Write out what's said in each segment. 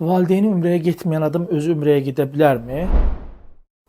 Valideyni ümrəyə getməyən adam özü ümrəyə gedə bilərmi?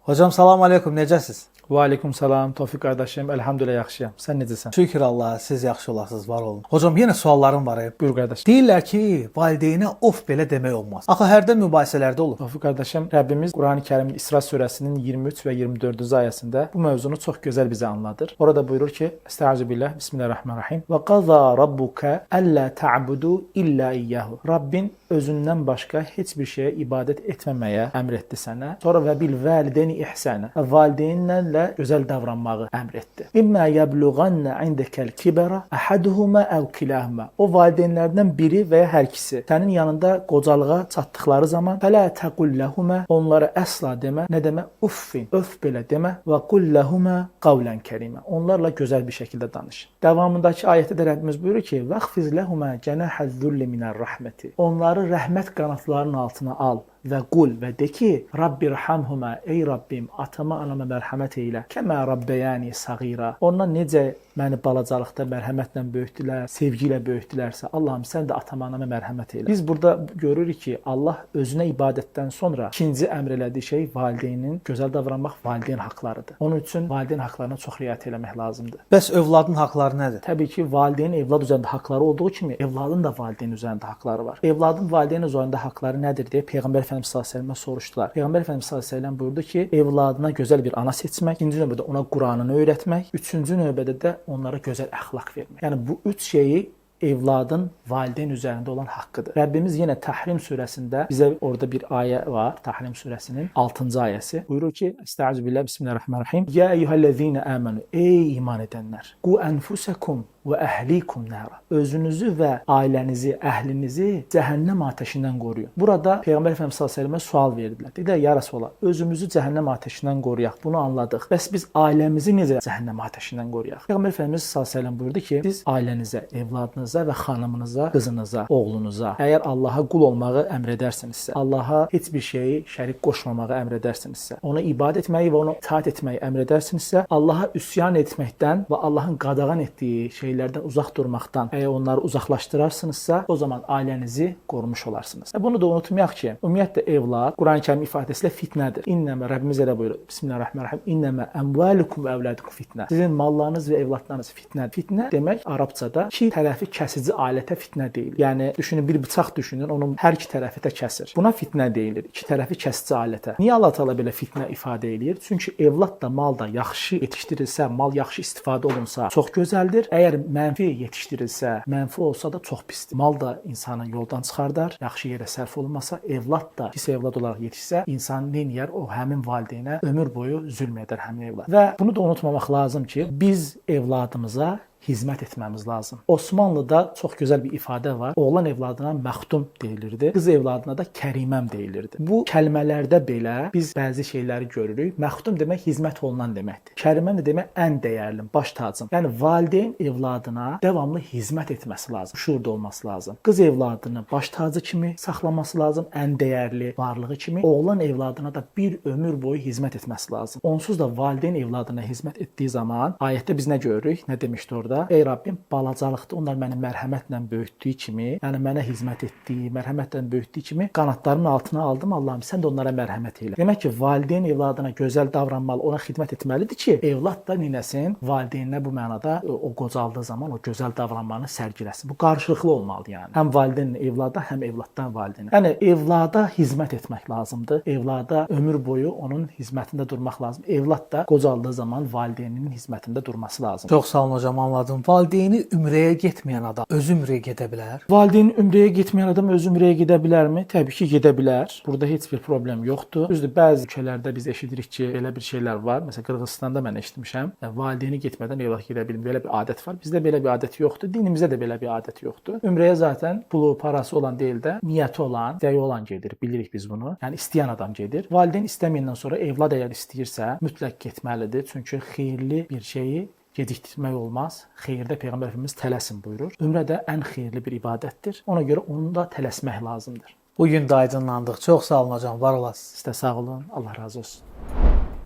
Hocam salam aleykum, necəsiz? Və aleykum salam Tofiq qardaşım, əlhamdülillah yaxşıyam. Sən necəsən? Şükür Allaha, siz yaxşı olasınız, var olun. Hocam yenə suallarım var. Buyur qardaş. Deyirlər ki, valideynə of belə demək olmaz. Axı hərdən mübahisələrdə olur. Tofiq qardaşım, Rəbbimiz Qurani-Kərimin İsra surəsinin 23 və 24-cü ayəsində bu mövzunu çox gözəl bizə anladır. Orada buyurur ki: Estaizu billah, bismillahirrahmanirrahim. Və qaza rabbuka alla ta'budu illa iyyahu. Rabbin özündən başqa heç bir şeyə ibadət etməməyə əmr etdi sənə. Sonra və bil valideyni ihsana. Və valideynlərlə gözəl davranmağı əmr etdi. İmma yəbluğanna indəkəl kibara ahaduhuma əv kilahuma. O valideynlərdən biri və ya hər ikisi sənin yanında qocalığa çatdıqları zaman fələ təqul ləhumə, onlara əsla demə, nə demə? Uffin, öf belə demə və qul ləhumə qavlən kərimə. Onlarla gözəl bir şəkildə danış. Davamındakı ayətdə də Rəbbimiz buyurur ki: "Vəxfiz ləhumə cənahəz-zulli minər-rəhməti." Onları rəhmət qanatlarının altına al və qul və de ki, Rabbirhamhuma, ey Rabbim, atama, anama mərhəmət eylə. Kəmə rabbeyani sagira. Onlar necə məni balacalıqda mərhəmətlə böyütdülər, sevgi ilə böyütdülərsə, Allahım sən də atama, anama mərhəmət eylə. Biz burada görürük ki, Allah özünə ibadətdən sonra ikinci əmr elədiyi şey valideynin gözəl davranmaq, valideyn haqlarıdır. Onun üçün valideyn haqlarına çox riayət eləmək lazımdır. Bəs övladın haqları nədir? Təbii ki, valideyn evlad üzərində haqları olduğu kimi, evladın da valideyn üzərində haqları var. Evladın valideyn üzərində haqları nədir deyə Peyğəmbər Efendimiz sallallahu əleyhi və səlləmə soruşdular. Peyğəmbər Efendimiz sallallahu əleyhi və səlləm buyurdu ki, evladına gözəl bir ana seçmək, ikinci növbədə ona Quranını öyrətmək, üçüncü növbədə də onlara gözəl əxlaq vermək. Yəni bu üç şeyi evladın valideyn üzərində olan haqqıdır. Rəbbimiz yenə Təhrim surəsində bizə orada bir ayə var. Təhrim surəsinin 6-cı ayəsi. Buyurur ki: Estaizu billah, bismillahirrahmanirrahim. Ya eyyuhellezine amenu. Ey iman edənlər. Qu enfusakum və əhlikum nara. Özünüzü və ailənizi, əhlinizi cəhənnəm atəşindən qoruyun. Burada Peyğəmbər Efendimiz sallallahu əleyhi və səlləmə sual verdilər. Dedilər: "Ya Rəsulullah, özümüzü cəhənnəm atəşindən qoruyaq. Bunu anladıq. Bəs biz ailəmizi necə cəhənnəm atəşindən qoruyaq?" Peyğəmbər Efendimiz sallallahu əleyhi və səlləm buyurdu ki, siz ailənizə, evladınıza və xanımınıza, qızınıza, oğlunuza əgər Allaha qul olmağı əmr edərsinizsə, Allaha heç bir şeyi şərik qoşmamağı əmr edərsinizsə, ona ibadət etməyi və ona itaat etməyi əmr edərsinizsə, Allaha üsyan etməkdən və Allahın qadağan etdiyi şeylərdən uzaq durmaqdan əgər onları uzaqlaşdırarsınızsa, o zaman ailənizi qorumuş olarsınız. Və bunu da unutmayaq ki, ümumiyyətlə evlad Quran-Kərim ifadəsi ilə fitnədir. İnnəmə Rəbbimiz elə buyurur. Bismillahirrahmanirrahim. İnnəmə əmvalukum və əvladukum fitnə. Sizin mallarınız və evladlarınız fitnədir. Fitnə demək arabcada iki tərəfi kəsici alətə fitnə deyilir. Yəni düşünün, bir bıçaq düşünün, onun hər iki tərəfi də kəsir. Buna fitnə deyilir. İki tərəfi kəsici alətə. Niyə Allah Taala belə fitnə ifadə eləyir? Çünki evlad da mal da yaxşı yetişdirilsə, mal yaxşı istifadə olunsa çox gözəldir. Əgər mənfi yetişdirilsə, mənfi olsa da çox pisdir. Mal da insanı yoldan çıxardar, yaxşı yerə sərf olunmasa, evlad da pis evlad olaraq yetişsə, insan nə eləyər? O həmin valideynə ömür boyu zülm edər həmin evlad. Və bunu da unutmamaq lazım ki, biz evladımıza xidmət etməmiz lazım. Osmanlıda çox gözəl bir ifadə var. Oğlan evladına məxdum deyilirdi, qız evladına da kəriməm deyilirdi. Bu kəlmələrdə belə biz bəzi şeyləri görürük. Məxdum demək xidmət olunan deməkdir. Kəriməm də demək ən dəyərlim, baş tacım. Yəni valideyn evladına davamlı xidmət etməsi lazım, şuurda olması lazım. Qız evladını baş tacı kimi saxlaması lazım, ən dəyərli varlığı kimi. Oğlan evladına da bir ömür boyu xidmət etməsi lazım. Onsuz da valideyn evladına xidmət etdiyi zaman ayətdə biz nə görürük? Nə demişdi orada? Ey Rabbim, balacalıqda onlar məni mərhəmətlə böyütdüyü kimi, yəni mənə xidmət etdiyi, mərhəmətlə böyütdüyü kimi qanatlarımın altına aldım. Allahım, sən də onlara mərhəmət elə. Demək ki, valideyn evladına gözəl davranmalı, ona xidmət etməlidir ki, evlad da neyləsin? Valideyninə bu mənada o qocaldığı zaman o gözəl davranmanı sərgiləsin. Bu qarşılıqlı olmalıdır yəni. Həm valideyn evlada, həm evladdan valideynə. Yəni evlada xidmət etmək lazımdır. Evlada ömür boyu onun xidmətində durmaq lazım. Evlad da qocaldığı zaman valideyninin xidmətində durması lazımdır. Çox sağ olun hocam, anladım. Valideyni ümrəyə getməyən adam özü ümrəyə gedə bilər? Valideyn ümrəyə getməyən adam özü ümrəyə gedə bilərmi? Təbii ki, gedə bilər. Burada heç bir problem yoxdur. Düzdür, bəzi ölkələrdə biz eşidirik ki, belə bir şeylər var. Məsələn, Qırğızıstanda mən eşitmişəm. Valideyni getmədən evlad gedə bilmir. Belə bir adət var. Bizdə belə bir adət yoxdur. Dinimizdə də belə bir adət yoxdur. Ümrəyə zaten pulu, parası olan deyil də, niyyəti olan, istəyi olan gedir. Bilirik biz bunu. Yəni istəyən adam gedir. Valideyn istəməyəndən sonra evlad əgər istəyirsə, mütləq getməlidir. Çünki xeyirli bir şeyi gecikdirmək olmaz. Xeyirdə Peyğəmbər Efendimiz tələsin buyurur. Ümrə də ən xeyirli bir ibadətdir. Ona görə onu da tələsmək lazımdır. Bu gün də aydınlandıq. Çox sağ olun hocam, var olasınız. Sizə sağ olun. Allah razı olsun.